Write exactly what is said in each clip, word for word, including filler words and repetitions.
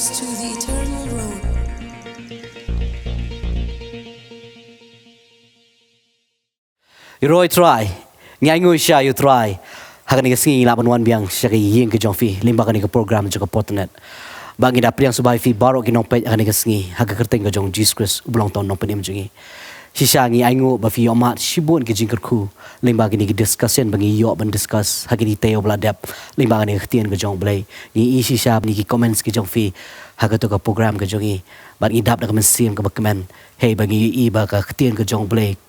To the eternal road. Ïaroh ïa u Trai. Ngi ainguh shisha ïa u Trai. Ha kane ka sngi ngi lah ban wan biang sha ka ïing ka jong phi lyngba kane ka program jong ka Potnet. Bad ngi da pdiang sngewbha ïa phi baroh ki nongpeit ha kane ka sngi ha ka kyrteng ka jong u Jisu Khrist uba long uta u nongpynim jong ngi. Shisha ngi ainguh ba phi ïohmad shibun ki jingkyrkhu lyngba kine ki discussion ba ngi ïoh ban discuss ha kine ki taïew ba la dep lyngba kane ka ktien ka jong u Blei. Ngi i shisha ba kine ki comments ki jong phi ha kato ka program ka jong ngi. Bad ngi dap da ka mynsiem kaba kmen. Hei ba ngi i ba ka ktien ka jong u Blei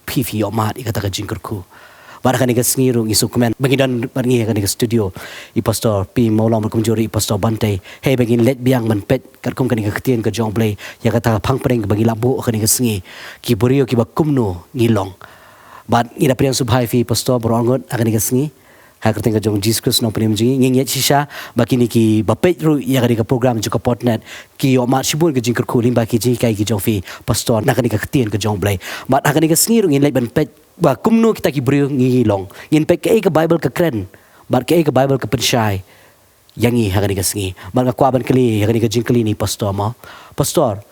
phi phi ïohmad ïa kata ka jingkyrkhu. Bad ha kane ka sngi ruh ngi sngewkmen ba ngi don bad ngi ha kane ka studio i Pastor P Mawlong bad kumjuh ruh i Pastor Bantei. Hei ba ngin leit biang ban peit katkum kane ka ktien ka jong u Blei ïa kata ka phang pdeng ba ngi la buh ha kane ka sngi. Ki briew kiba kumno ngi long. Bad ngi da pdiang sngewbha ïa phi Pastor baroh arngut ha kane ka sngi. Ha ka kyrteng ka jong u Jisu Khrist u nongpynim jong ngi, ngi ngeit shisha ba kine kiba peit ruh ïa kane ka program jong ka Potnet ki ïohmad shibun ki jingkyrkhu lyngba ki jinghikai ki jong phi Pastor na kane ka ktien ka jong u Blei. Bad ha kane ka sngi ruh ngin leit ban peit ba kumno kita ki briew ngi long. Ngin peit kaei ka Baibl ka kren bad kaei ka Baibl ka pynshai ïa ngi ha kane ka sngi. Bad nga kwah ban kylli ïa kane ka jingkylli na i Pastor mo. Pastor,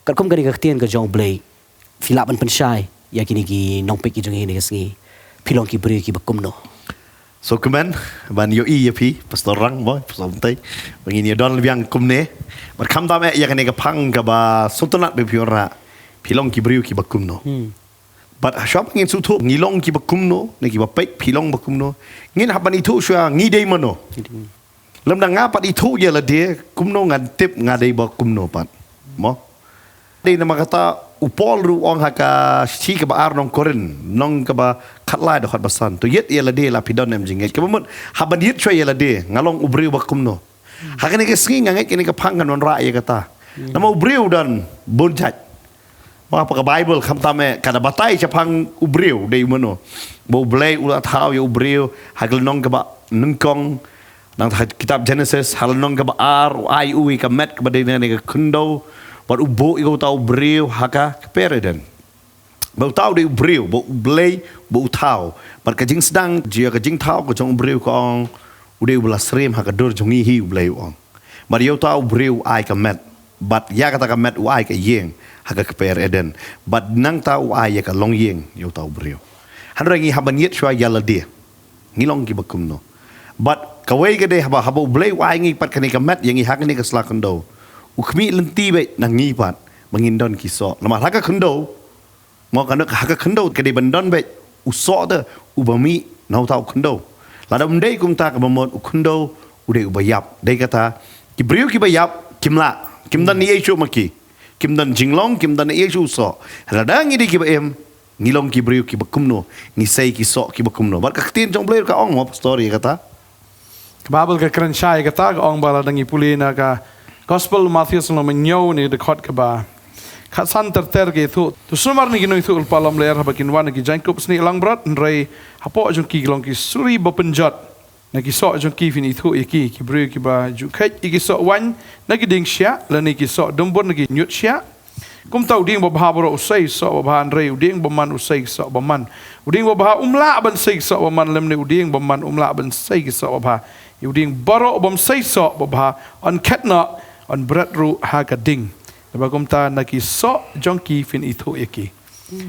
katkum kane ka ktien ka jong u Blei phi lah ban pynshai ïa kine ki nongpeit ki jong ngi ha kane ka sngi. Phi long ki briew kiba kumno? Sngewkmen ban ïohi ïa phi Pastor Rang mo, Pastor Bantei. Ba ngin ïa don biang kumne. Bad khamtam eh ïa kane ka phang kaba sngewtynnat ba phi wanrah. Phi long ki briew kiba kumno? Bad shuwa ba ngin sngewthuh ngi long kiba kumno ne kiba peit phi long ba kumno, ngin hap ban ithuh shuwa ngi dei mano. Lymda nga pat ithuh ïa lade kumno ngan tip nga dei ba kumno pat mo. Dei namar kata u Paul ruh u ong ha ka shithi kaba ar nong Korinth, nong kaba khatlai dkhot ba san, to ïit ïa lade la phi don em jingngeit. Kaba mut hap ban ïit shuwa ïa lade nga long u briew ba kumno. Ha kane ka sngi nga ngeit kane ka phang kan wanrah ïa kata. Namar u briew u don bun jait. Ba ha ka Baibl khamtam eh ka da batai shaphang u briew dei mano. Ba u Blei u la thaw ïa u briew ha ka lynnong kaba nyngkong. Nangta ha kitab Genesis ha lynnong kaba ar u ai u ïa ka met kaba dei na ka khyndew. Bad u buh ïa uta u briew ha ka kper Eden. Ba uta u dei u briew ba u Blei ba u thaw. Bad ka jingsdang jong ka jingthaw ka jong u briew ka ong u dei uba la syriem ha ka dur jong ngi hi u Blei u ong. Bad ïa uta u briew u ai ka met. Bad ïa kata ka met u ai ka ïing ha ka kper Eden. Bad nangta u ai ïa ka longïing ïa uta u briew. Hynrei ngi hap ban ïit shuwa ïa lade. Ngi long kiba kumno. Bad kawei ka dei haba, haba u Blei u ai ngi pat kane ka met ïa ngi ha kane ka sla khyndew. U khmih lynti beit na ngi pat ba ngin don ki soh. Namar ha ka khyndew mo, ka ha ka khyndew ka dei ban don beit u soh te uba mih na uta u khyndew. Lada um dei kumta kaba mut u khyndew u dei uba ïap. Dei kata ki briew kiba ïap kim lah, kim don ei ei shuh ma ki. Kim don jinglong, kim don ei ei shuh u soh. Lada ngi dei kiba im, ngi long ki briew kiba kumno, ngi sei ki soh kiba kumno. Bad ka ktien jong u Blei ka ong mo Pastor ïa kata. Ka Baibl ka kren shai ïa kata, ka ong ba lada ngi pule na ka Gospel Mathaios lynnong ba hynñiew ne dkhot kaba khatsan ter ter ka ïathuh. To sumar na ki nongïathuhlypa lamler haba kin wan na ki jaiñkup snieh langbrot, hynrei hapoh jong ki ki long ki suri ba pynjot. Na ki soh jong ki phin ithuh ïa ki, ki briew kiba ju kheit ïa ki soh waiñ na ki dieng shiah lane ki soh dumbur na ki ñiut shiah. Kumta u dieng babha baroh u sei ki soh babha, hynrei u dieng bymman u sei ki soh bymman. U dieng babha um lah ban sei ki soh bymman, lymne u dieng bymman um lah ban sei ki soh babha. Ïa u dieng baroh bym sei ki soh babha yn khet noh, yn bret ruh ha ka ding. Naba kumta na ki soh jong ki phin ithuh ïa ki.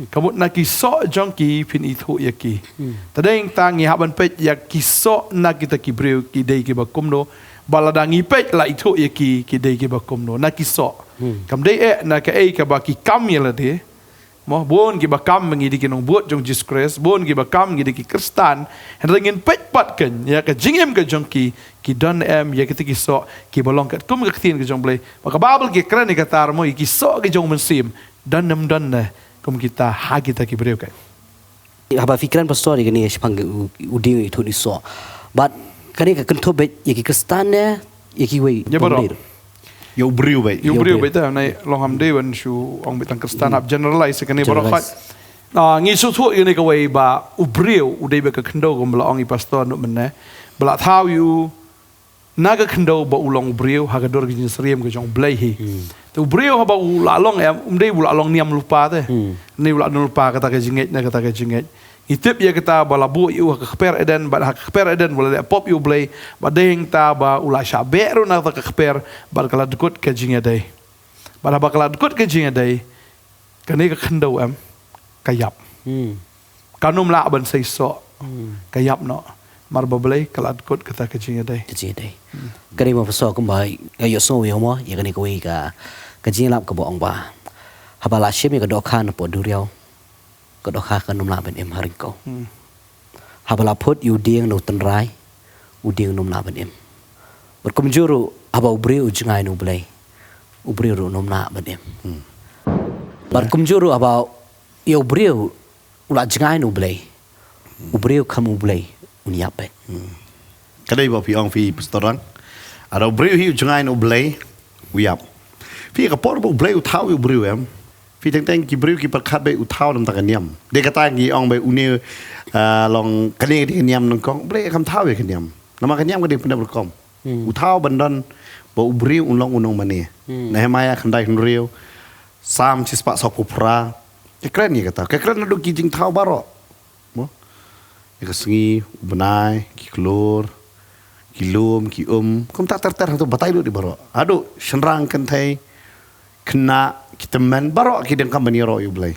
Ka mut na ki soh jong ki phin ithuh ïa ki. Te dei tang ngi hap ban peit ïa ki soh na kita ki briew ki dei kiba kumno. Ba lada ngi peit la ithuh ïa ki ki dei kiba kumno na ki soh. Kam dei eh na kaei kaba ki kam ïa lade. Mo, bun kiba kam ba ngi dei ki nongbud jong Jisu Khrist, bun kiba kam ngi dei ki Khristan. Hynrei ngin peit pat kein ïa ka jingim ka jong ki, ki don em ïa kita ki soh kiba long katkum ka ktien ka jong u Blei. Ba ka Baibl ka kren ïa kata mo, ïa ki soh ki jong u mynsiem. Don ne ym don ne kum kita ha kita ki briew kein. Haba phi kren Pastor ïa kane shaphang u, u dieng u ithuh u soh. Bad kane ka kynthup beit ïa ki Khristan ne ïa kiwei. Ïa baroh. Ïa u briew beit. Ïa u briew beit te, nai long ham dei ban shu ong beit tang Khristan, hap generalize ïa kane baroh khoit. Ngi shu thuh ïa kane kawei ba u briew u dei beit ka khyndew kumba la ong i Pastor mynne. Ba la thaw ïa u na ka khyndew ba u long u briew ha ka dur ka jingsyriem ka jong u Blei hi. Te u briew haba u la long em, um dei u la long niam lypa te. Ne u la don lypa kata ka jingngeit ne kata ka jingngeit. I tip ïa kata ba la buh ïa u ha ka kper Eden, bad ha ka kper Eden ba la leh pop ïa u Blei, bad dei hangta ba u la shah beh ruh na kata ka kper, bad ka la dkut ka jingïadei. Bad haba ka la dkut ka jingïadei, kane ka khyndew em, ka ïap. Hmm. Kan ym lah ban seisoh. Hmm. Ka ïap noh. Namar ba balei ka la dkut kata ka jingïadei. Ka jingïadei. Ka dei ma pyrshah kumba ïa ïohsngew ïa mo, ïa kane kawei ka, ka jingïalap kaba ong ba haba la shim ïa ka dohkha na pdeng duriaw, ka dohkha kan ym lah ban im ha ryngkew. Hmm. Haba la phut ïa u dieng na u tynrai, u dieng un ym lah ban im. Bad kumjuh ruh haba u briew u jngai na u Blei, u briew ruh un ym lah ban im. Hmm. Bad kumjuh ruh haba ïa u briew u la jngai na u Blei, u briew kham u Blei un ïap beit. Hmm. Ka dei ba phi ong phi, Pastor Rang. Haba u briew hi u jngai na u Blei, u ïap. Phi, ka por ba u Blei u thaw ïa u briew em, phi, teng teng ki briew ki pyrkhat ba u thaw namar ka niam. Dei kata ngi ong ba une, ah, long kane ka dei ka niam nyngkong, u Blei kam thaw ïa ka niam. Namar ka niam ka dei pyndep rukom. Hmm. U thaw ban don ba u briew un long u nongmane. Hmm. Nehemiah khyndai hynriew, Salm shispah sawphew phra. Ka kren ïa kata. Ka kren naduh ki jingthaw baroh. Mo? Ïa ka sngi, u bnai, ki klur, ki lum, ki um. Kumta ter ter, hato batai lut ïa baroh. Haduh shynrang, kynthei, khynnah, ki tymmen, baroh ki donkam ban ïaroh ïa u Blei.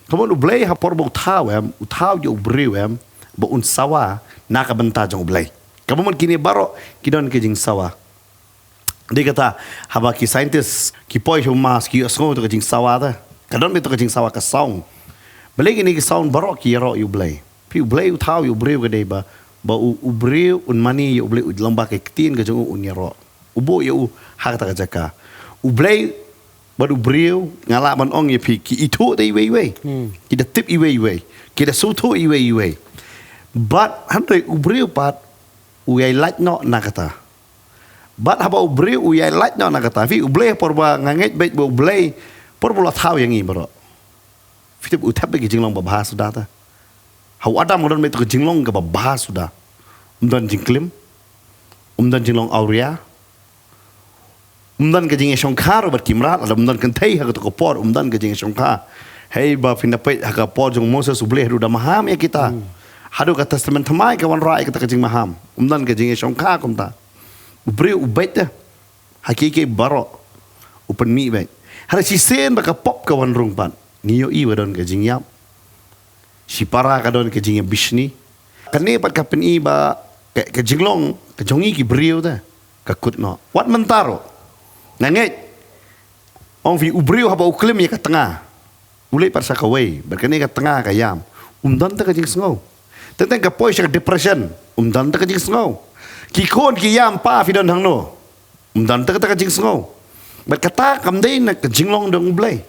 Kumno u Blei ha por ba u thaw em, u thaw ïa u briew em, ba un sawa na ka bynta jong u Blei. Kaba mut kine baroh ki don ka jingsawa. Dei kata, haba ki scientist ki poi sha u Mars, ki ïohsngew ïa ka jingsawa te. Ka don beit ka jingsawa, ka sound. Balei kine ki sound baroh ki ïaroh ïa u Blei? Phi, u Blei u thaw ïa u briew ka dei ba, ba u, u briew un mane ïa u Blei, u lyngba ka ktien ka jong u un ïaroh. U buh ïa u ha kata ka jaka. U Blei bad u briew, nga lah ban ong ïa phi, ki ithuh da iwei iwei. Hmm. Ki da tip iwei iwei. Ki da sngewthuh iwei iwei. Bad hynrei u briew pat u ïai lait noh na kata. Bad haba u briew u ïai lait noh na kata, phi, u Blei, por ba nga ngeit beit ba u Blei, por ba u la thaw ïa ngi baroh, phi tip u thep beit ka jinglong babha suda te. Ha u Adam ka don beit ka jinglong kaba bha suda. Um don jingklim. Um don jinglong awria. Um don ka jingïashongkha ruh bad ki mrad, lada um don kynthei ha kato ka por, um don ka jingïashongkha. Hei ba phin da peit ha ka por jong u Moses, u Blei haduh da maham ïa kita. Hmm. Haduh ka Testament Thymmai ka wanrah ïa kata ka jingmaham. Um don ka jingïashongkha kumta. U briew u beit te ha kiei kiei baroh. U pynmih beit. Hynrei shisien ba ka pop ka wan rung pat, ngi ïohi ba don ka jingïap. Shipara ka don ka jingïabishni. Kane pat ka pyni ba ka, ka jinglong ka jong ngi ki briew te ka kut noh. Wat mynta ruh, nga ngeit, ong phi, u briew haba u klim ïa ka tnga, u leit pat sha kawei, bad kane ka tnga ka ïam, um don te ka jingsngew. Teng teng ka poi sha ka depression, um don te ka jingsngew. Ki khun ki ïam, pa, phi don hangno? Um don te kata ka jingsngew. Bad kata kam dei na ka jinglong jong u Blei.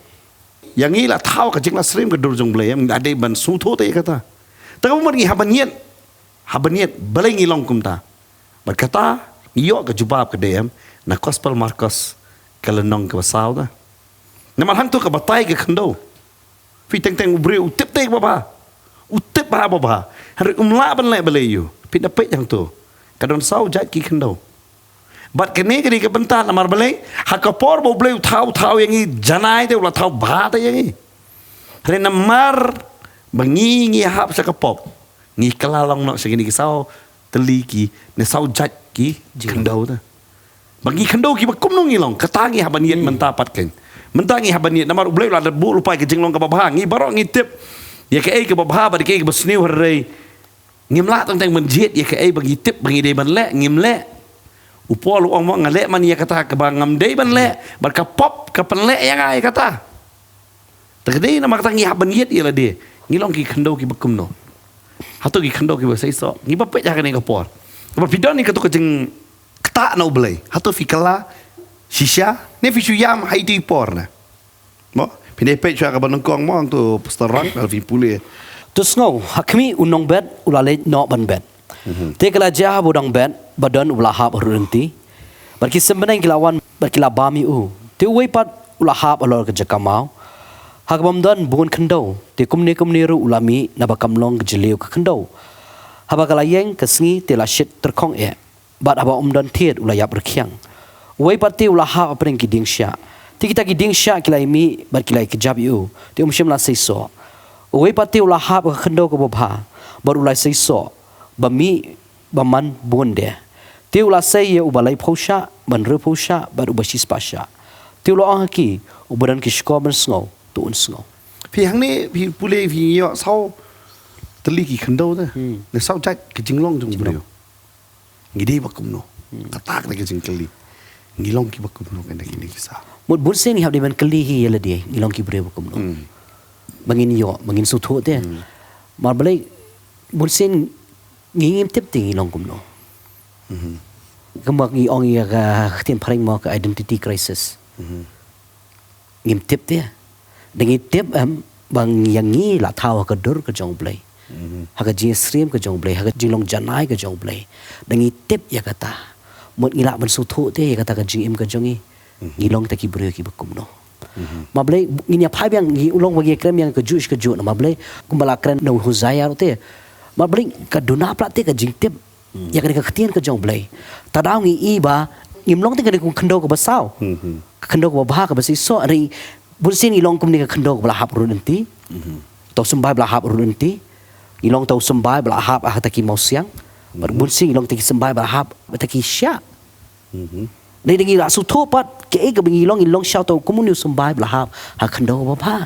Ïa ngi la thaw ka jinglasyriem ka dur jong u Blei, ïa ngi la dei ban sngewthuh te ïa kata. Te ka mut ngi hap ban ïeit, hap ban ïeit balei ngi long kumta. Bad kata ngi ïoh ka jubab ka dei em na Gospel Markos ka lynnong kaba saw te. Namar hangto ka batai ka khyndew. Phi, teng teng u briew u tip te kaba bha. U tip bha ba bha. Hynrei um lah ban leh balei ïa u. Phi da peit hangto. Ka don saw jait ki khyndew. Bad kane ka dei ka bynta, namar balei? Ha ka por ba u Blei u thaw, u thaw ïa ngi janai te, u la thaw bha te ïa ngi. Hynrei namar ba ngi ngi hap sha ka pop, ngi kylla long noh sha kine ki saw tylli ki, ne saw jait ki khyndew te. Ba ngi khyndew kiba kumno ngi long, kata ngi hap ban ïeit mynta pat keiñ. Mynta ngi hap ban ïeit, namar u Blei u la buh lypa ïa ka jinglong kaba bha. Ngi baroh ngi tip ïa kaei kaba bha bad kaei kaba sniew, hynrei ngim lah teng teng ban jied ïa kaei ba ngi tip ba ngi dei ban leh, ngim leh. U Paul u ong mo, nga leh man ïa kata kaba ngam dei ban leh, bad ka pop ka pynleh ïa nga ïa kata. Te ka dei namar kata ngi hap ban ïeit ïa lade. Ngi long ki khyndew kiba kumno? Hato ki khyndew kiba seisoh? Ngi ba peit ha kane ka por. Ba phi don ïa kato ka jingktah na u Blei, hato phi kylla shisha ne phi shu ïam ha iti i por ne? Mo, phin ïa peit shuwa kaba nyngkong mo, hangto Pastor Rang, lada phi pule. To sngew, ha khmih u nongbet u la leit noh ban bet. Mhm. Te ka la jia haba u dang bet, ba don uba la hap ha rud lynti. Bad ki symneng ki la wan, bad ki la bam ïa u. Te uwei pat u la hap halor ka jaka maw, ha kaba ym don bun khyndew. Te kumne kumne ruh u la mih, naba kam long ka jylliew ka khyndew. Haba ka la ïeng ka sngi te la shit tyrkhong eh. Bad haba um don thied u la ïap rkhiang. Uwei pat te u la hap hapdeng ki dieng shiah. Te kita ki dieng shiah ki la ïa mih bad ki la ïa kjap ïa u, te um shym la seisoh. Uwei pat te u la hap ha ka khyndew kaba bha, bad u la sei soh, ba mih, ba man bun de. Te u la sei ïa uba laiphew shah, ban hynriewphew shah, bad uba shispah shah. Te u la ong ha ki, uba don ki shkor ban sngew, to un sngew. Phi hangne, phi pule, phi ïoh saw tylli ki khyndew te. Hmm. Ne saw jait ki jinglong jong u briew. Ngi dei ba kumno. Hmm. Kata ka dei ka jingkylli. Ngi long ki ba kumno kane kine ki saw. Mut bun sien ngi hap dei ban kylli hi ïa lade, ngi long ki briew ba kumno. Hmm. Ba ngin ïoh, ba ngin sngewthuh te. Hmm. Namar balei, bun sien ngi ngim tip te ngi long kumno. Hmm. Kumba ngi ong ïa ka ktien phareng mo ka identity crisis. Hmm. Ngim tip te. Da ngi tip em, ba ïa ngi la thaw ha ka dur ka jong u Blei. Mhm. Ha ka jingsyriem ka jong u Blei, ha ka jinglong janai ka jong u Blei. Da ngi tip ïa kata. Mut ngi lah ban sngewthuh te ïa kata ka jingim ka jong ngi. Mhm. Ngi long kita ki briew ki ba kumno. Mhm. Namar balei, ngin ïa phai biang, ngi long ba ngi kren biang kajuh shi kajuh, namar balei, kumba la kren na u Hosea ruh te. Namar balei, ka duna palat te ka jingtip. Hmm. Ïa kane ka ktien ka jong u Blei. Te daw ngi i ba, ngim long te kane ka khyndew kaba saw. Hmm, hmm. Ka khyndew kaba bha kaba sei soh, hynrei bun sien ngi long kumne ka khyndew kaba la hap rud lynti. Hmm. Uta u symbai ba la hap rud lynti. Ngi long uta u symbai ba la hap ha kata ki mawsiang. Bad bun sien ngi long uta ki symbai ba la hap, uta ki shiah. Hmm. Dei da ngi la sngewthuh pat, kaei kaba ngi long, ngi long sha uta u kumne u symbai ba la hap, ha ka khyndew kaba bha.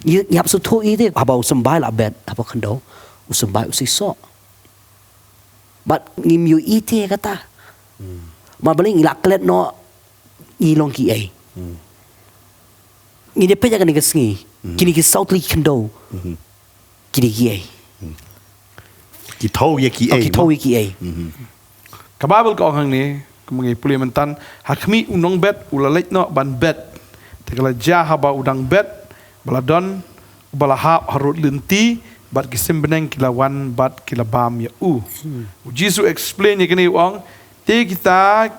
Ngi, ngi hap sngewthuh i te, haba u symbai la bet, haba khyndew, u symbai u sei soh. Bad ngim ïohi te kata. Hmm. Namar balei ngi la klet noh ngi long kiei. Hmm. Ngi dei peit ïa kane ka sngi. Hmm. Kine ki saw tylli ki khyndew. Hmm. Ki dei kiei. Hmm. Ki thaw ïa kiei. Oh, ki thaw ïa kiei. Hmm. Ka Baibl ka ong hangne, kumba ngi pule mynta, ha khmih u nongbet, u la leit noh ban bet. Te ka la jia haba u dang bet, ba la don, uba la hap harud lynti, bad ki sim bneng ki la wan, bad ki la bam ïa u. Hmm. U Jisu explain ïa kane u ong, te kita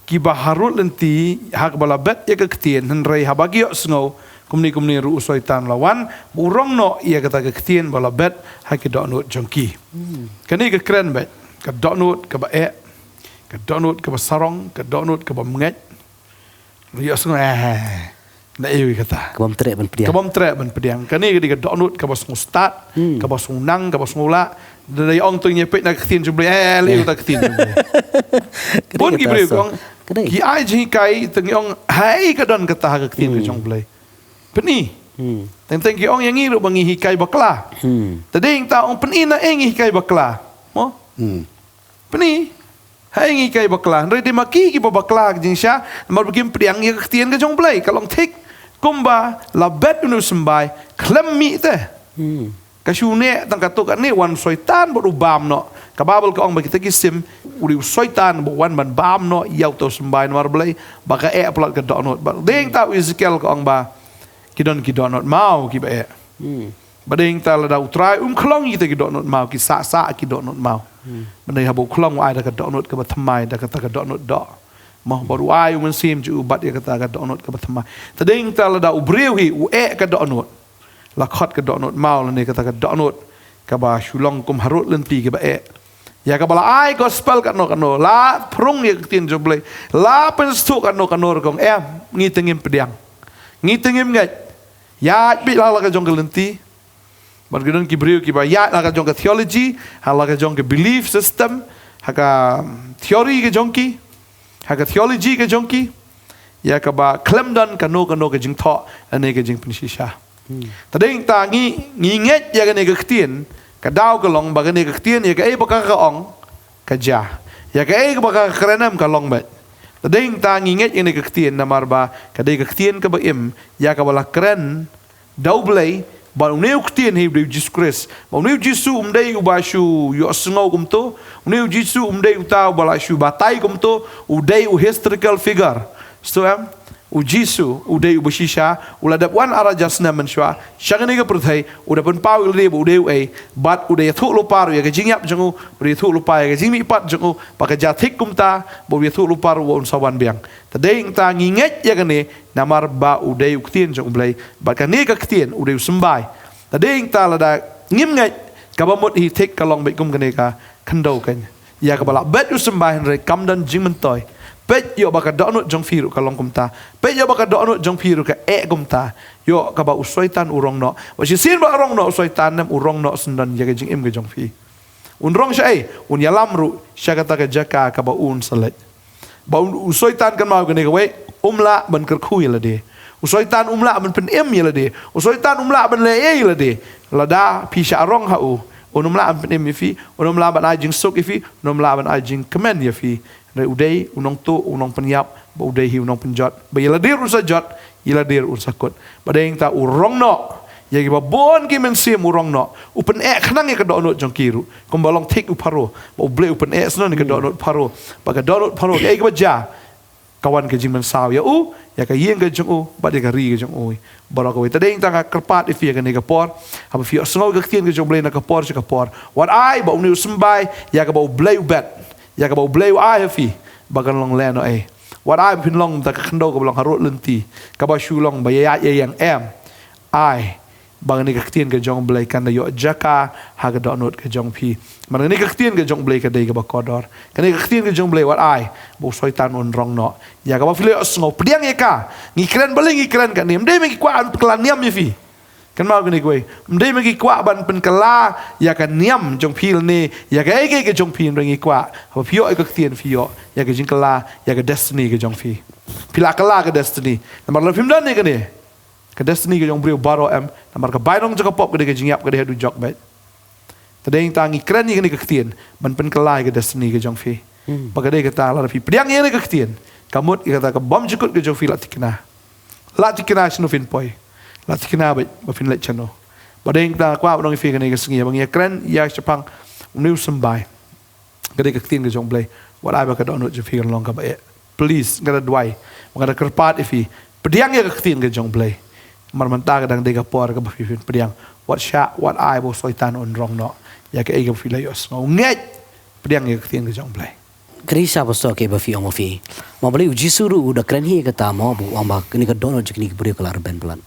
kiba harud lynti, ha kaba la bet ïa ka ktien, hynrei haba ki ïohsngew, kumne kumne ruh u Soitan u la wan, ba u rong noh ïa kata ka ktien ba la bet, ha ki dohnud jong ki. Hmm. Kane ka kren beit, ka dohnud kaba eh, ka dohnud kaba sarong, ka dohnud kaba bymngeit, Ïohsngew, eh, eh, eh. Na ïohi kata. Ka bym treh ban pdiang. Ka bym treh ban pdiang. Kane ka dei ka dohnud kaba sngewstad, hmm, kaba sngewnang, kaba sngewlah. Da ïa ong to ngi peit na ka ktien jong u Blei, eh, eh, leh, eh, uta ka ktien jong u Blei. Ka dei kata, bun ki briew ki ong, ka dei, ki ai jinghikai, to ngi ong, haei ka don kata ha ka ktien ka, hmm, jong u Blei. Pyni. Hmm. Teng teng ki ong ïa ngi ruh ba ngi hikai bakla. Hmm. Te dei ngi ta ong pyni naei ngi hikai bakla. Mo? Hmm. Pyni, haei ngi hikai bakla. Hynrei dei ma ki kiba bakla ka jingshisha, namar ba kim pdiang ïa ka ktien ka jong u Blei. Ka long thik kumba la bet une u symbai, khlem mih te. Hmm. Ka shu neh tang katto katne, wan u Soitan bad u bam noh. Ka Baibl ka ong ba kita ki sim, u dei u Soitan ba wan ban bam noh ïa uta u symbai namar balei, ba ka eh palat ka dohnud. Bad dei ngi ta u Ezekiel ka ong ba ki don ki dohnud maw kiba eh. Hmm. Ba dei ngi ta lada u Trai um khlong ïa kita ki dohnud maw, ki sah sah ki dohnud maw. Hmm. Ba dei haba u khlong u ai da ka dohnud kaba thymmai, da kata ka dohnud doh. Mo, bad u ai u Mynsiem jong u bad ïa kata ka dohnud kaba thymmai. Te dei ngi ta lada u briew hi u eh ka dohnud, la khot ka dohnud maw lane kata ka dohnud kaba shu long kum harud lynti kaba eh. Ïa kaba la ai gospel katno katno, la pynrung ïa ka ktien jong u Blei, la pynsngewthuh katno katno rukom, em, ngi te ngim pdiang. Ngi te ngim ngeit. Ïaid beit la ha la ka jong ka lynti. Bad ki don ki briew kiba ïaid ha la ka jong ka theology, ha la ka jong ka belief system, ha ka theory ka jong ki, ha ka theology ka jong ki, ïa kaba khlem don kano kano ka jingthoh lane ka jingpynshisha. Hmm. Te dei ngi ta ngi, ngi ngeit ïa kane ka ktien, ka daw ka long ba kane ka ktien ïa kaei ba ka ka ong, ka jia. Ïa kaei ba ka ka kren em ka long beit. Te dei ngi ta ngi ngeit ïa kane ka ktien namar ba ka dei ka ktien kaba im, ïa kaba la kren da u Blei, ba une u ktien hi u dei u Jisu Khrist. Ba une u Jisu um dei uba shu ïohsngew kumto, une u Jisu um dei uta uba la shu batai kumto, u dei u historical figure. Sngewthuh em? U Jisu, u dei uba shisha, u la dep wan ar hajar snem mynshuwa, sha kane ka pyrthei, u da pynpaw ïa lade ba u dei uei, bad u da ïathuh lypa ruh ïa ka jingïap jong u, u da ïathuh lypa ïa ka jingmihpat jong u, ba ka jia thik kumta, ba u ïathuh lypa ruh ba un sa wan biang. Te dei ngi ta ngi ngeit ïa kane, namar ba u dei u ktien jong u Blei, bad kane ka ktien u dei u symbai. Te dei ngi ta lada ngim ngeit, kaba mut hi thik ka long beit kum kane ka khyndew kane. Ïa kaba la bet u symbai hynrei kam don jingmyntoi. Peit ïoh ba ka dohnud jong phi ruh ka long kumta. Peit ïoh ba ka dohnud jong phi ruh ka eh kumta. Ïoh kaba u Soitan u rong noh. Ba shisien ba rong noh u Soitan, ne em u rong noh syndon ïa ka jingim ka jong phi. Un rong shaei, un ïalam ruh sha kata ka jaka kaba un sa leit. Ba u, u Soitan kan mut kane kawei, um lah ban kyrkhu ïa lade. U Soitan um lah ban pynim ïa lade. U Soitan um lah ban leh ei ïa lade. Lada phi shah rong ha u, un um lah ban pynim ïa phi, un um lah ban ai jingsuk ïa phi, un um lah ban ai jingkmen ïa phi. Hynrei u dei u nongtuh, u nongpynïap, ba u dei hi u nongpynjot. Ba ïa lade ruh un sa jot, ïa lade ruh un sa kut. Ba dei nangta u rong noh ïa kiba bun ki mynsiem, u rong noh. U pyneh khnang ïa ka dohnud jong ki ruh. Kumba long thik u Pharaoh. Ba U Blei u pyneh syndon ïa ka dohnud Pharaoh. Ba ka dohnud Pharaoh, kaei kaba jia, ka wan ka jingmynsaw ïa u, ïa ka ïing ka jong u, bad ïa ka ri ka jong u. Baroh kawei. Te dei nangta nga kyrpad ïa phi ïa kane ka por. Haba phi ïohsngew ïa ka ktien ka jong U Blei na ka por sha ka por, wat ai ba une u symbai ïa kaba U Blei u bet, ïa kaba U Blei u ai ha phi, ba kan long lehnohei. Wat ai ba phin long da ka khyndew kaba long harud lynti, kaba shu long ba ïaid ïaïeng, em. Ai ba kane ka ktien ka jong U Blei kan da ïoh jaka ha ka dohnud ka jong phi. Namar kane ka ktien ka jong U Blei ka dei kaba kordor. Kane ka ktien ka jong U Blei, wat ai ba u Soitan un rong noh ïa kaba phi la ïohsngew. Pdiang ïa ka. Ngi kren, balei ngi kren kane? Ym dei ba ngi kwah ban pynkylla niam ïa phi. Kan mut kane kawei. Ym dei ba ngi kwah ban pynkylla ïa ka niam jong phi lane ïa kaei kaei ka jong phi, hynrei ngi kwah haba phi ïoh ïa ka ktien, phi ïoh ïa ka jingkylla, ïa ka destiny ka jong phi. Phi la kylla ka destiny. Namar lada phim don ïa kane, ka destiny ka jong u briew baroh, em, namar ka bainong jong ka pop ka dei ka jingïap, ka dei haduh jok beit. Te dei nangta ngi kren ïa kane ka ktien ban pynkylla ïa ka destiny ka jong phi. Hmm. Ba ka dei kata, lada phi pdiang ïa kane ka ktien, ka mut ïa kata ka bymjukut ka jong phi la thikna. La thikna shano phin poi. La thikna ba, ba phin leit shano. Ba dei nangta kwah ban ong ïa phi kane ka sngi, ba ngi ïakren ïa shaphang une u symbai. Ka dei ka ktien ka jong U Blei. Wat ai ba ka dohnud jong phi kan long kaba eh. Please, nga da duwai, nga da kyrpad ïa phi, pdiang ïa ka ktien ka jong U Blei. Namar mynta ka dang dei ka por kaba phi phin pdiang. Wat shah, wat ai ba u Soitan un rong noh ïa kaei kaba phi la ïohsngew. Ngeit, pdiang ïa ka ktien ka jong U Blei. Ka dei shisha, Pastor, kaba phi ong ma phi. Ma balei U Jisu ruh u da kren hi ïa kata mo, ba u ong ba kane ka dohnud jong kine ki briew ka la rben palat.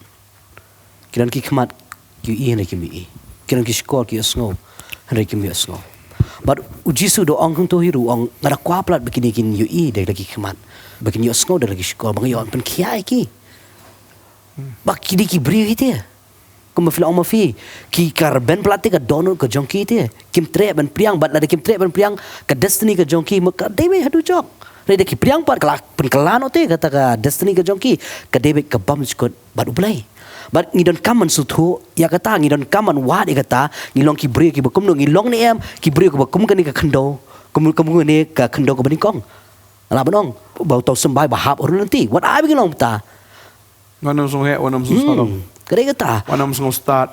Ki don ki khmat, ki ïohi hynrei kim ïohi. Ki don ki shkor, ki ïohsngew hynrei kim ïohsngew. Bad U Jisu u da ong hangto hi ruh, u ong, nga da kwah palat ba kine kin ïohi da la ki khmat, ba kin ïohsngew da la ki shkor, ba nga ïoh ban pynkhiah ïa ki. Ba kine ki briew hi te, kumba phi la ong ma phi, ki ka rben palat te ka dohnud ka jong ki te. Kim treh ban pdiang, bad lada kim treh ban pdiang, ka destiny ka jong ki, ma ka dei beit haduh jok. Hynrei da ki pdiang pat, ka la pynkylla noh te kata ka destiny ka jong ki, ka dei beit ka bymjukut bad U Blei. Bad ngi donkam ban sngewthuh ïa kata, ngi donkam ban wad ïa kata, ngi long ki briew kiba kumno, ngi long ne em ki briew kiba kum kane ka khyndew, kum, kum kane ka khyndew kaba nyngkong. Nga lah ban ong, ba uta u symbai ba hap harud lynti. Wat ai ba ngi long kumta. Wat nym sngew heh, wat nym sngew sngewsarong. Hmm, ka dei kata. Wat nym sngew stad.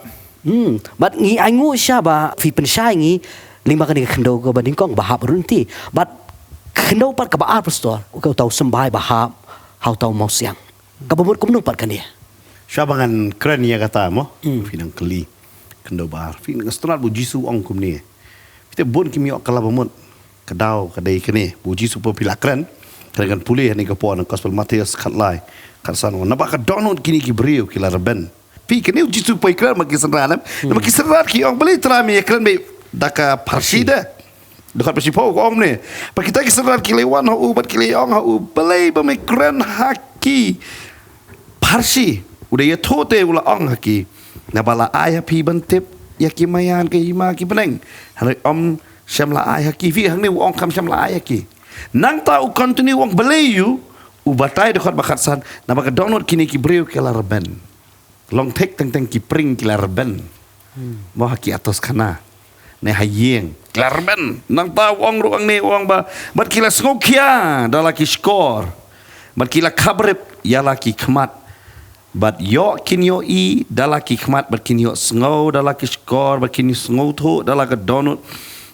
Hmm, bad ngi ainguh shisha ba phi pynshai ngi lyngba kane ka khyndew kaba nyngkong ba hap harud lynti. Bad ka khyndew pat kaba ar, Pastor, ka uta u symbai ba hap ha uta u mawsiang. Kaba mut kumno pat kane? Shuwa ba ngan kren ïa kata mo, hmm, phi nang kylli. Khyndew ba ar. Phi nang sngewtynnat ba U Jisu u ong kumne. Phi te bun kim ïoh kylla ba mut. Ka daw ka dei kane. Ba U Jisu, ba phi la kren, kren, ngan pule ha kane ka por na Gospel Mathaios khatlai, khatsan, u ong, naba ka dohnud kine ki briew ki la rben. Phi, kane U Jisu u poi kren bad ki synran, em? Hmm. Naba ki synran ki ong, balei Trai me ïakren beit da ka pharshi de? Dkhot ba shiphew ka ong kumne. Bad kita ki synran ki la wan ha u bad ki la ong ha u, balei ba me kren ha ki pharshi? U da ïathuh te u la ong ha ki, naba la ai ha phi ban tip ïa ki maïan ka hima ki bneng, hynrei ym shym la ai ha ki. Phi, hangne u ong kam shym la ai ha ki. Nangta u continue u ong, balei ïa u? U batai, dkhot ba khatsan, naba ka dohnud kine ki briew ki la rben. Long thik teng teng ki pring ki la rben. Hmm. Mo ha ki atoskhana, ne ha ïing ki la rben. Nangta u ong ruh hangne, u ong ba, bad ki la sngewkhia da la ki shkor, bad ki la khabrip ïa la ki khmat. Bad ïoh kin ïohi da la ki khmat, bad kin ïohsngew da la ki shkor, bad kin sngewthuh da la ka dohnud,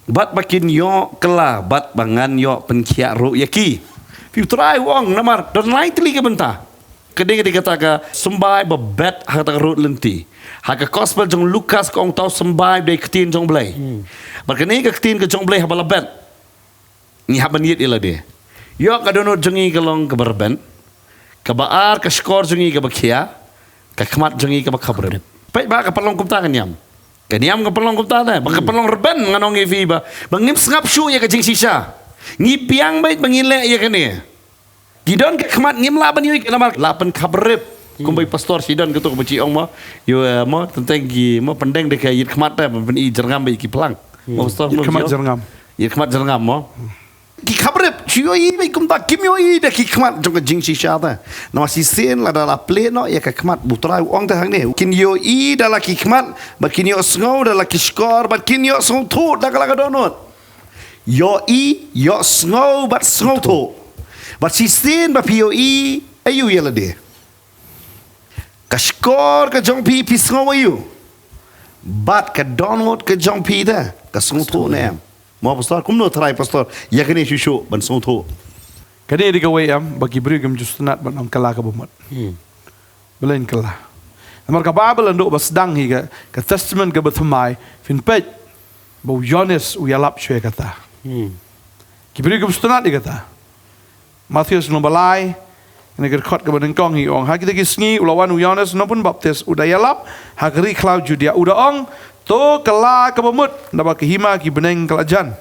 bad ba kin ïoh kylla, bad ba ngan ïoh pynkhiah ruh ïa ki. Phi, u Trai u ong, namar don lai tylli ki bynta. Ka dei, ka dei kata ka symbai ba bet ha kata ka rud lynti. Ha ka Gospel jong u Lukas ka ong uta u symbai ba dei ktien jong U Blei. Hmm. Bad kane ka ktien ka jong U Blei haba la bet, ngi hap ban ïit ïa lade. Ïoh, ka dohnud jong ngi ka long kaba rben. Kaba ar, ka shkor jong ngi kaba khia. Ka khmat jong ngi kaba khabrip. Peit ba ka pynlong kumta ka niam. Ka niam ka pynlong kumta te. Ba ka, hmm, pynlong rben, ngan ong ïa phi ba, ba ngim sngap shuh ïa ka jingshisha. Ngi biang beit ba ngin leh ïa kane. Ki don ka khmat ngim lah ban ïohi ka namar la pynkhap rep. Kumba i pastor shi don kato kaba shi ong mo. Ïoh, eh, mo, teng teng ki mo pyndeng da ka ïit khmat te ban pyni jyrngam bad ki phlang. Mo pastor mo. Ïit khmat jyrngam. Ïit khmat jyrngam mo. Ki khap rep, shu ïohi bad kumta kim ïohi da ki khmat jong ka jingshisha te. Namar shisien lada la plie noh ïa ka khmat, ba U Trai u ong te hangne. Kin ïohi da la ki khmat, bad kin ïohsngew da la ki shkor, bad kin ïohsngewthuh da ka la ka dohnud. Ïohi, ïohsngew bad sngewthuh. Bad shisien ba phi ïohi, aïu ïa lade. Ka shkor ka jong phi phi sngew aïu. Bad ka dohnud ka jong phi te, ka sngewthuh ne em. Mo pastor, kumno trai pastor, ïa kane shuh shuh ban sngewthuh. Kane dei kawei em, ba ki briew kim ju sngewtynnat ban ong kylla kaba mut. Hmm. Balei ngin kylla. Namar ka Baibl naduh ba sdang hi ka, ka Testament kaba thymmai, phin peit, ba u Ïoannis u ïalap shuh ïa kata. Hmm. Ki briew kim sngewtynnat ïa kata. Mathaios lynnong ba lai, na ka dkhot kaba nyngkong hi ong. Ha kita ki sngi, u la wan u Ïoannis u nongpynbaptis, u da ïalap, ha ka ri khlaw Judia, u da ong, to kylla kaba mut, naba ka hima ki bneng ka la jan.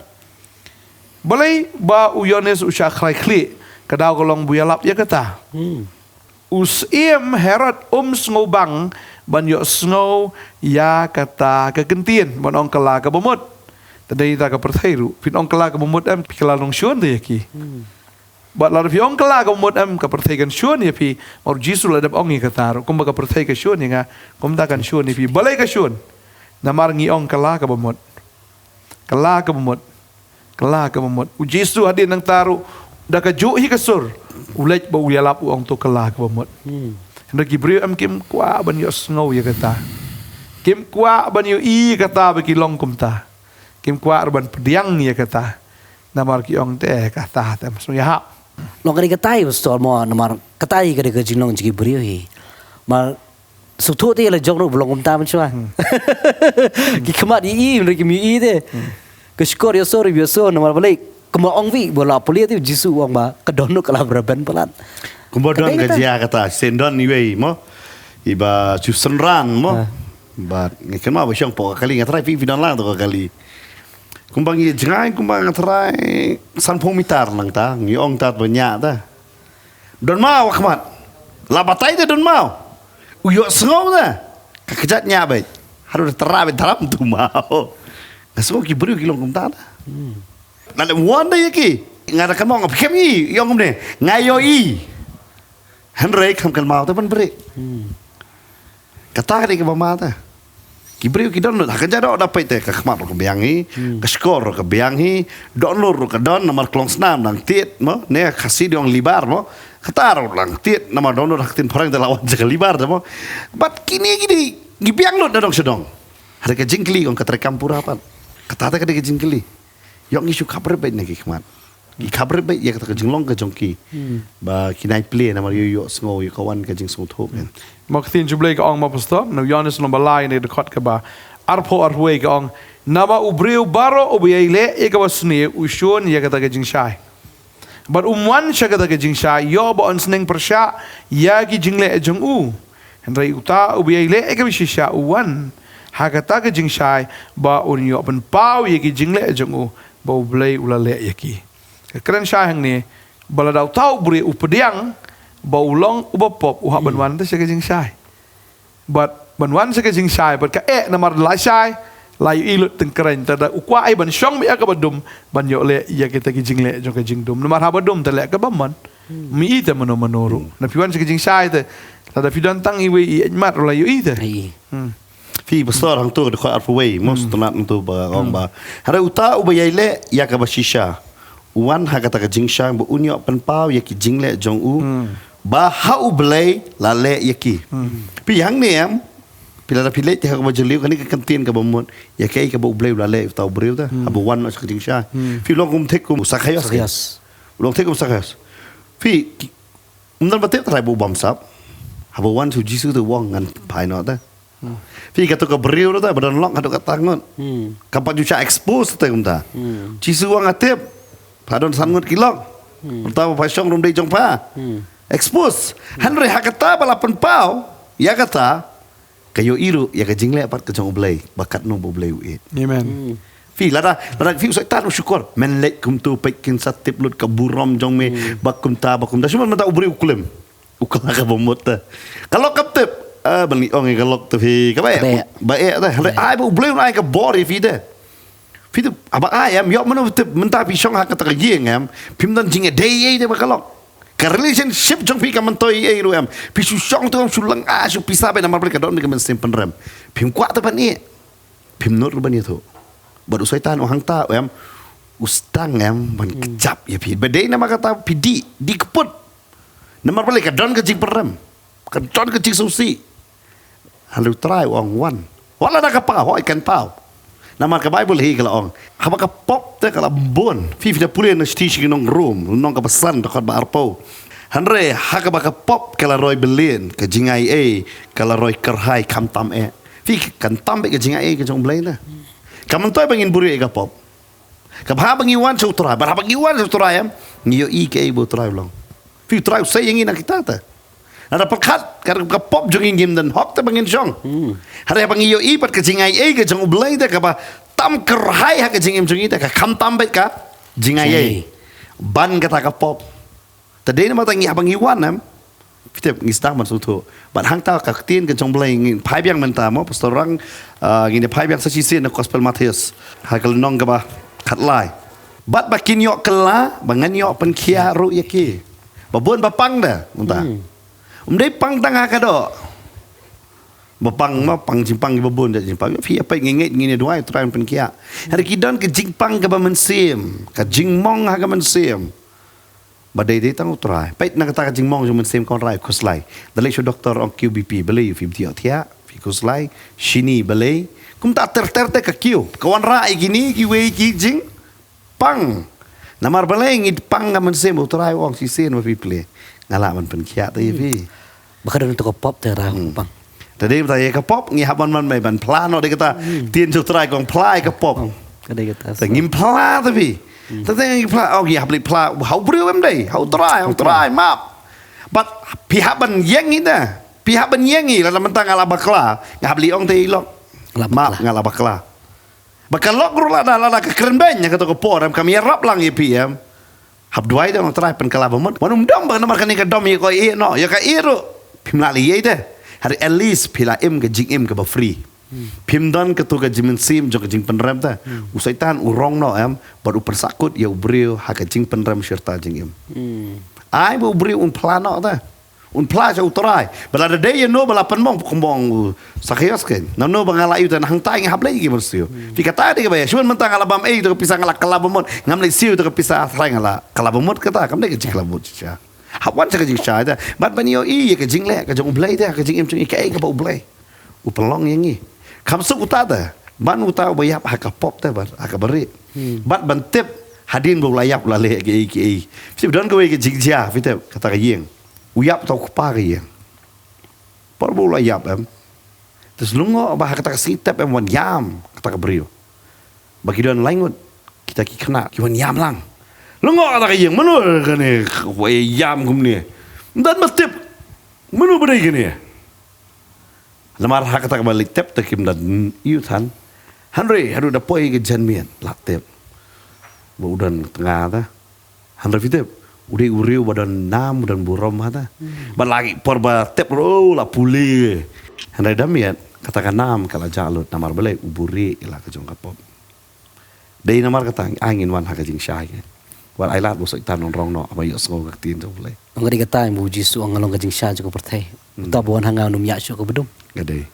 Balei ba u Ïoannis u shah khlai khlieh, ka daw ka long ba u ïalap ïa kata. Hmm. U Syiem Herod um sngewbang ban ïohsngew ïa kata ka ktien, ban ong kylla kaba mut. Te dei ta ka pyrthei ruh, phin ong kylla kaba mut em, phi kylla nongshun te ïa ki. Hmm. Bad lada phi ong kylla kaba mut em, ka pyrthei kan shun ïa phi, mar u Jisu la dep ong ïa kata ruh, kumba ka pyrthei ka shun ïa nga, kumta kan shun ïa phi. Balei ka shun? Namar ngi ong kylla kaba mut. Kylla kaba mut. Kylla kaba mut. U Jisu hadien nangta ruh da kajuh hi ka sur. U leit bad u ïalap u ong to kylla kaba mut. Hmm. Hynrei ki briew em kim kwah ban ïohsngew ïa kata. Kim kwah ban ïohi ïa kata ba ki long kumta. Kim kwah ruh ban pdiang ïa kata. Namar ki ong te kata te mas ïahap. Long kane katai pastor mo namar katai ka dei ka jinglong jong ki briew hi. Mar sngewthuh te la jong ruh ba long kumta mynshuwa. Hmm. Ki khmat ïohi, hynrei kim ïohi te. Hmm. Ka shkor ïohsngew ïohsngew namar balei. Kumba ong phi ba la plie te u Jisu u ong ba ka dohnud ka la rben palat. Kumba don ka jia kata, shen don iwei mo. Iba shu synran mo. Ah. Bad ngi kynmaw ba shong hapoh ka kali, nga tharai phi phi don lang hapoh ka kali. Kumba ngi jngai, kumba nga tharai sanphew mitar nangta, ngi ong tad ba ñiah ta. Don maw ha khmat. La batai te don maw. U ïohsngew te. Ka kjat ñiah beit. Haduh da tara beit, tara mynta maw. Nga sngew ki briew ki long kumta te. Hmm. Lada wan da ïa ki. Nga da kynmaw nga pyrkhat ïa ki, ïong kumne. Nga ïohi. Hynrei kam kynmaw te ban bret. Hmm. Kata ka dei kaba ma te. Ki briew ki don lut, ha ka jaka da peit te ka khmat ruh ka biang hi, hmm, ka shkor ruh ka biang hi, dohnud ruh ka don, namar ka long snam nang tied mo, ne Khasi dei ong libar mo, kata ruh nang tied, namar dohnud ha ka ktien phareng te la wan sha ka libar te mo. Bad kine ki dei, ki biang lut na dong sha dong. Hynrei ka jingkylli ong ka treikam pura pat. Kata te ka dei ka jingkylli. Ïoh ngi shu khapbrip beit na ki khmat. Ki khapbrip beit ïa kata ka jinglong ka jong ki. Hmm. Ba ki nai plie namar ïoh ïohsngew ïoh ka wan ka jingsngewthuh kan. Ma ka ktien jong U Blei ka ong ma pastor, na u Ïoannis lynnong ba lai na ka dkhot kaba arphew arphew wei ka ong, naba u briew baroh uba ïai leh ïa kaba sniew u shun ïa kata ka jingshai. Bad um wan sha kata ka jingshai ïoh ba un sneng pyrshah ïa ki jingleh jong u. Hynrei uta uba ïai leh ïa kaba shisha u wan ha kata ka jingshai ba un ïoh pynpaw ïa ki jingleh jong u ba U Blei u la leh ïa ki. Ka kren shai hangne ba lada uta u briew u pdiang ba u long uba pop u hap ban wan te sha ka jingshai. Bad ban wan sha ka jingshai bad ka eh namar la shai la ïohi lut tyngkreiñ te da u kwah ai ban shong beit ha kaba dum ban ïoh leh ïa kita ki jingleh jong ka jingdum namar haba dum te leh kaba mon. Hmm. Mi i te mano mano ruh. Hmm. Na phi wan sha ka jingshai te lada phi don tang iwei i mat ruh la ïohi te. Ai. Hmm. Phi pastor hangto ka dkhot arphew wei mo, hmm, sngewtynnat hangto ba ong, hmm, ba. Hynrei uta uba ïai leh ïa kaba shisha u wan ha kata ka jingshai ba un ïoh pynpaw ïa ki jingleh jong u. Hmm. Ba ha U Blei la leh ïa ki. Hmm. Phi hangne em, phi lada phi leit te ha kaba jylliew kane ka ktien kaba mut ïa kaei kaba U Blei u la leh uta u briew te. Hmm. Haba wan noh sha ka jingshai. Hmm. Phi long kum thik kum u Sakhaios. Sakhaios. U long thik kum u Sakhaios. Phi ki, um don ba tip trai ba u bamsap. Haba wan sha u Jisu te u ong ngan phai noh te. Hmm. Phi kato ka briew ruh te ba don lok haduh katta ngut. Hmm. Kam pat ju shah expose te kumta. Hmm. Jisu u ong nga tip. Pha don san ngut ki lok. Hmm. Mynta ba pha shong ruh ym dei jong pha. Hmm. Expose. Hmm. Hynrei ha kata ba la pynpaw ïa kata ka ïohi ruh ïa ka jingleh pat ka jong U Blei ba katno ba U Blei u ïeit. Amen. Hmm. Phi lada, lada phi u Soitan u shukor. Men leh kumtu peit kin sa tip lut ka burom jong me. Ba kumta, ba kumta. Shu mynta u briew u klim. U kylla kaba mut te. Ka lok kam tip. Ah, ban ngi ong ïa ka lok te phi. Kaba eh. Kaba eh. Ba eh te. Hynrei ai ba u briew un ai ka bor ïa phi te. Phi te, haba ai em, ïoh mano tip, mynta phi shong ha kata ka ïing em. Phim don jingïadei ei te bad ka lok. Ka relationship jong phi kam myntoi ei ruh em. Phi shu shong te em, shu lynga, shu pisa beit namar balei ka don ka mynsiem pynrem. Phim kwah te ban ïeh. Phim nud ruh ban ïathuh. Bad u Soitan u hangta em. U sdang em, ban kjap ïa phi. Ba dei namar kata phi dih, dih kput. Namar balei ka don ka jingpynrem. Ka don ka jingsngewsih. Hynrei u Trai u ong wan. Wat la da ka paw, hooid kan paw. Namar ka Baibl hi ka la ong. Haba ka pop te ka la bun. Phi, phi da pule na shithi sha ki nong Rom, lynnong kaba san dkhot ba arphew. Hynrei ha kaba ka pop ka la roi byllieng, ka jingaiei ka la roi kyrhai khamtam eh. Phi, khamtam beit ka jingaiei ka jong U Blei te. Kam myntoi ba ngin buhrieh ïa ka pop. Kaba haba ngi wan sha u Trai, bad haba ngi wan sha u Trai em, ngi ïohi kaei ba u Trai u long. Phi, u Trai u sei ïa ngi na kita te. Lada pyrkhat ka, ka pop jong ngi, ngim don hok te ba ngin shong. Hynrei haba ngi ïohi pat ka jingaiei ka jong U Blei te, kaba tam kyrhai ha ka jingim jong ngi te, ka khamtam beit ka jingaiei. Jingaiei. Ban kata ka pop. Te dei namar kata ngi, haba ngi wan em. Phi tip, ngi sdang ban sngewthuh. Bad hangta ka ktien ka jong U Blei, ngin phai biang mynta mo, Pastor Rang, ah, ngin ïa phai biang sa shisien na Gospel Mathaios. Ha ka lynnong kaba khatlai. Bad ba kin ïoh kylla, ba ngan ïoh pynkhiah ruh ïa ki. Ba bun ba pang te, mynta. Ym dei pang tang ha ka doh. Ba pang mo, pang jingpang kiba bun, jingpang. Phi ïa peit, ngi ngeit, ngin ïa duwai, Trai un pynkhiah. Hynrei ki don ka jingpang kaba mynsiem, ka jingmong ha ka mynsiem. Ba dei dei tang u Trai. Peit na kata ka jingmong jong u Mynsiem, ka wanrah ïa u khuslai. Da leit sha u doktor ong kiew B P, balei phi btioh thiah, phi khuslai, shini balei. Kumta ter ter te ka kiew. Ka wanrah ïa kine kiwei ki jingpang. Namar balei ngi pang ka mynsiem, u Trai u ong shisien ba phi plie, nga lah ban pynkhiah te ïa phi. Ba ka don to ka pop te ra pang. Te dei ba ïa ka pop ngi hap ban man mai ban phla noh, dei kata ktien jong u Trai ka ong phla ïa ka pop. Ka dei kata. Te ngim phla te phi. Te te ngi phla, oh, ngi hap leit phla ha u briew em, dei ha u Trai, ha u Trai map. Bad phi hap ban ïeng ïa te. Phi hap ban ïeng ïa, lada mynta nga la bakla, nga hap leit ong te ïa i lok. Map, nga la bakla. Ba ka lok ruh lada, lada ka kren beiñ ha kato ka por em, kam ïarap lang ïa phi em. Hap duwai te ong Trai pynkylla ba mut. Wan ym dom ba namar kane ka dom ïa ka ïeh noh, ïa ka ïeh ruh phim lah leh ei te. Hynrei at least phi la im ka jingim kaba free. Phim don kato ka jingmynsiem jong ka jingpynrem te. U Soitan u rong noh em, bad u pynsakut ïa u briew ha ka jingpynrem shirta jingim. Ai ba u briew un phla noh te. Un phla sha u Trai. Ba lada dei ïano ba la pynmong, kumba ong u Sakios kein. Nano ba nga la ïoh te, na hangtai nga hap leit ïa ki mynsiem. Phi, kata dei kaba ïa. Shuwa mynta nga la bam ei to ka pisa, nga la kylla ba mut. Ngam leit siew to ka pisa, Trai nga la kylla ba mut, kata kam dei ka jingkylla ba mut shisha. Hap wan sha ka jingshai te. Bad ban ïohi ïa ka jingleh ka jong U Blei te, ka jingim jong ngi, kaei kaba U Blei u pynlong ïa ngi. Kam suk uta te. Ban uta uba ïap ha ka pop te, bad ha kaba rieh. Bad ban tip hadien ba u la ïap u la leh kiei kiei. Phi tip, don kawei ka jingjia, phi tip, kata ka ïing. U ïap uta u kpa ka ïing. Por ba u la ïap em, te sa lyngngoh ba ha kata ka sngi tep em, wan ïam kata ka briew. Ba ki don lai ngut kita ki khynnah ki wan ïam lang. Lyngngoh kata ka ïing, mano kane, wei ïam kumne. Ym don ba tip mano ba dei kane. Namar ha kata kaba leit tep te kim da ïoh than. Hynrei haduh da poi ka janmiet la tep ba u don tnga te. Hynrei phi tip, u dei u briew ba don nam, u don burom ha te. Ba la ki por ba tep ruh la pule. Hynrei da miet kata ka nam ka la jah lut namar balei, u buhrieh ïa la ka jong ka pop. Dei namar kata ai ngin wan ha ka jingshai. Wat ai lad ba u Soitan un rong noh haba ïohsngew ka ktien jong U Blei. Ong ka dei kata ba u Jisu ong, nga long ka jingshai jong ka pyrthei. Uta ba wan ha nga un ym ïaid shuh kaba dum. Ka dei.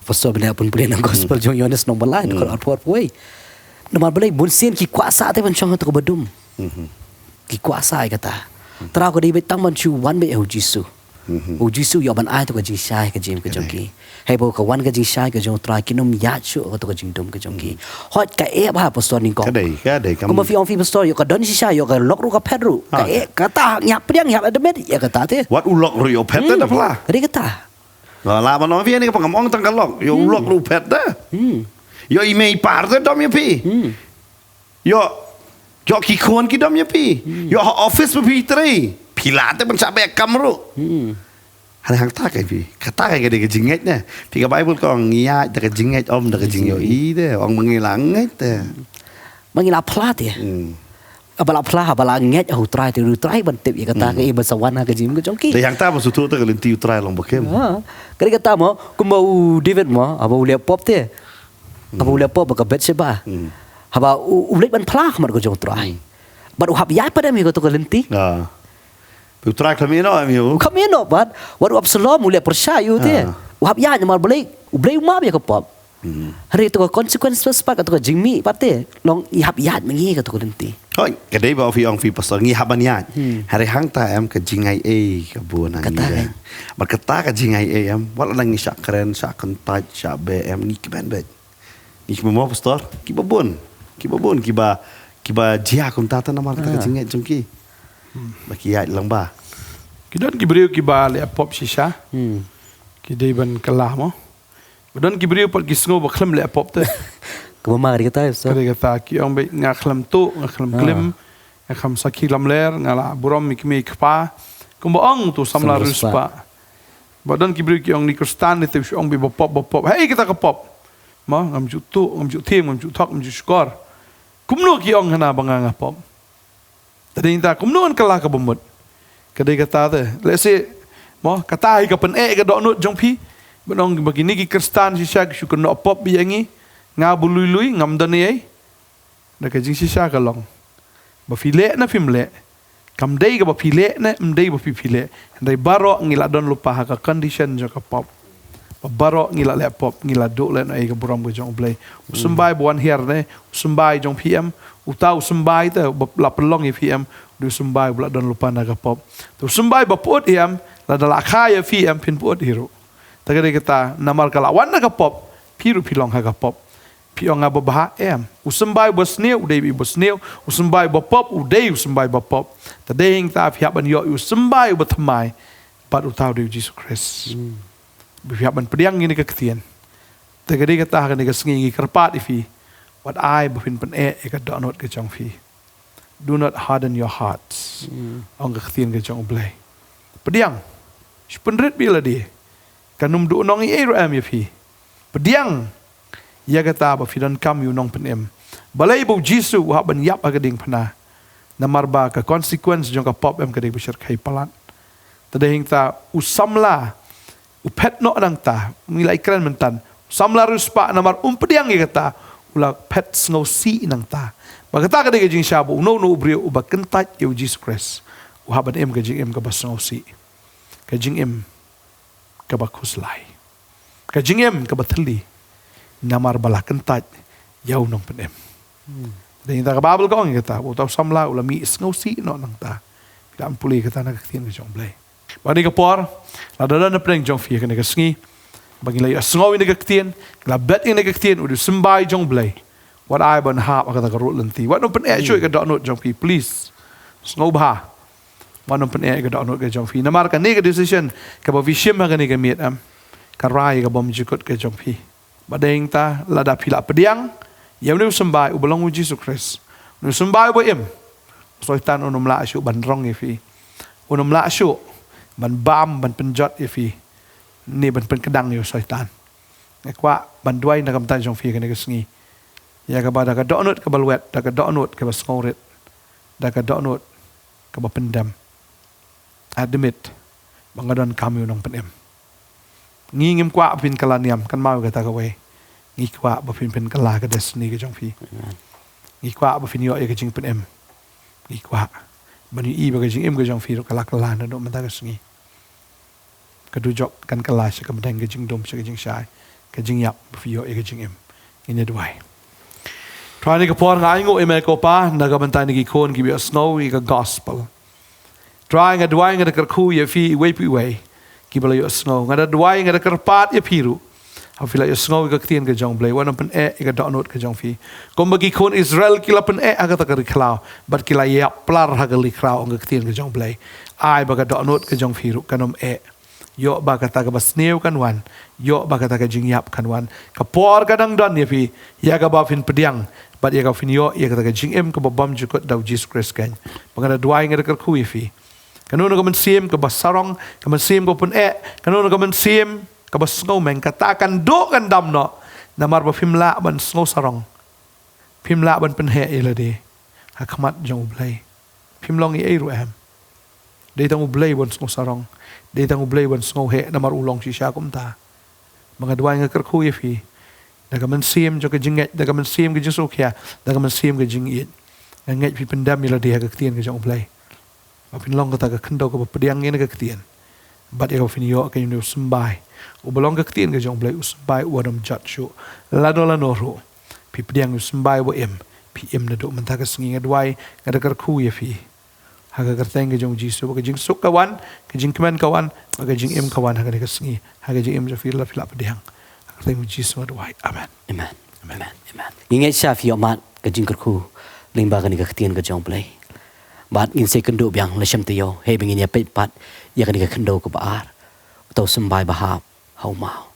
Pastor, ba ngi pule na gospel jong u Ïoannis lynnong ba lai, dkhot arphew, arphew wei. Namar balei, bunsien ki kwah sah te ban shong ha kato kaba dum. Ki kwah sah ïa kata. Trai, ka dei beit tang ban shu wan beit ha u Jisu. U Jisu u ïoh ban ai to ka jingshai ka jingim ka jong ki. Hei ba ka wan ka jingshai ka jong u Trai, kin ym ïaid shuh ha kato ka jingdum ka jong ki. Hooid ka eh bha, Pastor, nyngkong. Ka dei, ka dei, kam. Kumba phi ong phi, Pastor, ïoh ka don shisha, ïoh ka lok ruh ka phet ruh. Ka eh, kata ngi hap pdiang, ngi hap admit ïa kata te. Wat u lok ruh ïoh phet te da pla. Ka dei kata. Nga lah ban ong phi, ani ka pang, ngam ong tang ka lok. Ïoh u lok ruh u phet te. Ïoh i mei i pa te dom ïa phi. Ïoh, ïoh ki khun ki dom ïa phi. Ïoh ha office ba phi trei, phi lah te ban shah beh kam ruh. Hynrei hangta ka phi, kata ka dei ka jingngeit ne. Phi, ka Baibl ka ong ngi ïaid da ka jingngeit, ym da ka jingïohi te. Ong ma ngi la ngeit te. Ma ngi la phla te. Haba la phla, haba la ngeit ha u Trai te, u Trai ban tip ïa kata ka, i ban sa wan ha ka jingim ka jong ki. Te hangta ba shu tuh te ka lynti u Trai long ba khim. Ha. Ka dei kata mo, kumba u David mo, haba u leh pop te. Haba u leh pop bad ka Bathsheba. Haba u, u leit ban phla ha khmat ka jong u Trai. Bad u hap ïaid pat em ïa kato ka lynti. Ah. U Trai khlem ïehnoh em ïa u. Khlem ïehnoh pat. Wat u Absalom u leh pyrshah ïa u te. Ah. U hap ïaid namar balei, u Blei u map ïa ka pop. Hynrei to ka consequences pat, kato ka jingmih pat te, long i hap ïaid ma ngi kato ka lynti. Hooid, ka dei ba phi ong phi pastor, ngi hap ban ïaid. Hynrei hangta em ka jingaiei ka bun ha ngi. Kata de. Bad kata ka jingaiei em, wat la ngi shah kren, shah kyntait, shah beh em, ngi kmen beit. Ngi kmen mo pastor, kiba bun, kiba bun, kiba, kiba jia kumta te namar kata ka jingngeit jong ki. Ba ki ïaid lyngba. Ki don ki briew kiba leh pop shisha. Ki dei ban kylla mo. Ba don ki briew pat ki sngew ba khlem leh pop te. Kaba ma ka dei kata, pastor. Ka dei kata, ki ong beit nga khlem tuh, nga khlem klim, nga khlem sakhi lamler, nga la burom ïa i kmie i kpa. Kumba ong uto u samla riewspah. Ba don ki briew ki ong ngi Khristan ne te shu ong beit ba pop, ba pop. Hei kata ka pop. Mo, ngam ju tuh, ngam ju thiem, ngam ju thok, ngam ju shukor. Kumno ki ong hana ba nga nga pop. Te dei ngi ta kumno ngan kylla kaba mut. Ka dei kata te. Lehse, mo, kata hi ka pyneh ka dohnud jong phi. Ban ong ba kine ki Khristan shisha ki shu kynnoh pop ïa ngi. Nga ba lui lui, ngam don ei. Da ka jingshisha ka long. Ba phi leh ne phim leh. Kam dei kaba phi leh ne, ym dei ba phi phi leh. Hynrei baroh ngi la don lypa ha ka condition jong ka pop. Ba baroh ngi la leh pop, ngi la duh lehnohei ka burom ka jong U Blei. U symbai ba wan hiar ne, u symbai jong phi em, uta u symbai te, ba la pynlong ïa phi em, u dei u symbai ba la don lypa na ka pop. Te u symbai ba pyut ïa em, lada la kha ïa phi em, phin pyut hi ruh. Te ka dei kata, namar ka la wan na ka pop, phi ruh phi long ha ka pop. Phi ong nga babha em. U symbai uba sniew, u dei uba sniew. U symbai uba pop, u dei u symbai uba pop. Te dei hangta phi hap ban ïoh ïa u symbai uba thymmai. Bad uta u dei u Jisu Khrist. Ba phi hap ban pdiang ïa kane ka ktien. Te ka dei kata ha kane ka sngi ngi kyrpad ïa phi. Wat ai ba phin pyneh ïa ka dohnud ka jong phi. Do not harden your hearts. Ong ka ktien ka jong U Blei. Pdiang. Shu pynrit beit ïa lade. Kan ym duh nongïaid ruh em ïa phi. Pdiang. Ïa kata ba phi donkam ïa u nongpynim. Balei ba u Jisu u hap ban ïap ha ka diengphna. Namar ba ka consequence jong ka pop em ka dei ba shyrkhei palat. Te dei hangta u samla u phet noh nangta, ngi la ïakren mynta. U samla riewspah namar um pdiang ïa kata, u la phet sngewsih nangta. Ba kata ka dei ka jingshah ba uno uno u briew uba kyntait ïa u Jisu Khrist. U hap ban im ka jingim kaba sngewsih. Ka jingim kaba khuslai. Ka jingim kaba thylli. Namar ba la kyntait ïa u nongpynim. Dei nangta ka Baibl ka ong ïa kata, uta u samla u la mih sngewsih noh nangta. Phi lah ban pule ïa kata na ka ktien ka jong U Blei. Ba kane ka por, lada don na pdeng jong phi kane ka sngi, ba ngi la ïohsngew ïa kane ka ktien, ngi la bet ïa kane ka ktien, u dei u symbai jong U Blei. Wat ai ban hap ha kata ka rud lynti. Wat nym pyneh shuh ïa ka dohnud jong phi, please. Sngewbha. Wat nym pyneh ïa ka dohnud ka jong phi. Namar kane ka decision, kaba phi shim ha kane ka miet em. Ka rai ïa ka bymjukut ka jong phi. Ba dei hangta lada phi la pdiang ïa une u symbai uba long u Jisu Khrist. Une u symbai uba im. U Soitan un ym lah shuh ban rong ïa phi. Un ym lah shuh ban bam, ban pynjot ïa phi. Ne ban pynkdang ïa u Soitan. Nga kwah ban duwai na ka bynta jong phi kane ka sngi. Ïa kaba da ka dohnud kaba lwet, da ka dohnud kaba sngewrit. Da ka dohnud kaba pyndem. Admit ba nga donkam ïa u nongpynim. Ngi ngim kwah ba phin kylla niam, kynmaw kata kawei. Ngi kwah ba phin pynkylla ka destiny ka jong phi. Ngi kwah ba phin ïoh ïa ka jingpynim. Ngi kwah ban ïohi ba ka jingim ka jong phi ruh ka la kylla naduh mynta ka sngi. Ka dujok kan kylla sha ka bneng, ka jingdum sha ka jingshai, ka jingïap ba phi ïoh ïa ka jingim. Ngin ïa duwai. Trai, ha kane ka por nga ainguh ïa me ko Pa na ka bynta kine ki khun kiba ïohsngew ïa ka gospel. Trai, nga duwai, nga da kyrkhu ïa phi iwei pa iwei kiba la ïohsngew. Nga da duwai, nga da kyrpad ïa phi ruh. Haba phi la ïohsngew ïa ka ktien ka jong U Blei, wat nym pyneh ïa ka dohnud ka jong phi. Kumba ki khun Israel ki la pyneh ha kata ka ri khlaw, bad ki la ïap plar ha ka ri khlaw, ong ka ktien ka jong U Blei. Ai ba ka dohnud ka jong phi ruh kan ym eh. Ïoh ba kata kaba sniew kan wan. Ïoh ba kata ka jingïap kan wan. Ka por ka dang don ïa phi. Ïa kaba phin pdiang. Bad ïa kaba phin ïoh ïa kata ka jingim kaba bymjukut da u Jisu Khrist keiñ. Ba nga da duwai, nga da kyrkhu ïa phi. Kano kano ka mynsiem kaba sarong, ka mynsiem kaba pyneh, kano kano ka mynsiem kaba sngewmeng, kata kan duh kan dam noh. Namar ba phim lah ban sngew sarong. Phim lah ban pynheh ïa lade ha khmat jong U Blei. Phim long ei ei ruh em. Dei tang U Blei ban sngew sarong. Dei tang U Blei ban sngew heh namar u long shisha kumta. Ba nga duwai nga kyrkhu ïa phi da ka mynsiem jong ka jingngeit, da ka mynsiem ka jingsngewkhia, da ka mynsiem ka jingïeit. Nga ngeit phi pyndem ïa lade ha ka ktien ka jong U Blei. Ba phin long kata ka khyndew kaba pdiang ïa ka ktien. Bad ïa kaba phin ïoh ka ïa u symbai uba long ka ktien ka jong U Blei, u symbai uba ym jot shuh. Lano lano ruh phi pdiang ïa u symbai uba im, phi im naduh mynta ka sngi. Nga duwai, nga da kyrkhu ïa phi ha ka kyrteng ka jong U Jisu, ba ka jingsuk ka wan, ka jingkmen ka wan, ba ka jingim ka wan ha kane ka sngi, ha ka jingim jong phi la phi la pdiang. Ha ka kyrteng U Jisu nga duwai. Amen. Amen. Amen. Amen. Ngi ngeit sha phi ïohmad ka jingkyrkhu lyngba kane ka ktien ka jong U Blei. Bad ngin sa ïakynduh biang la shem taïew, haba ngin ïa peit pat ïa kane ka khyndew kaba ar. Uta u symbai ba hap ha u maw.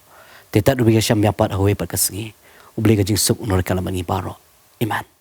Te tad uba ïashem ïa pat ha kawei pat ka sngi, U Blei ka jingsuk un ïarap ïa ngi baroh. Amen.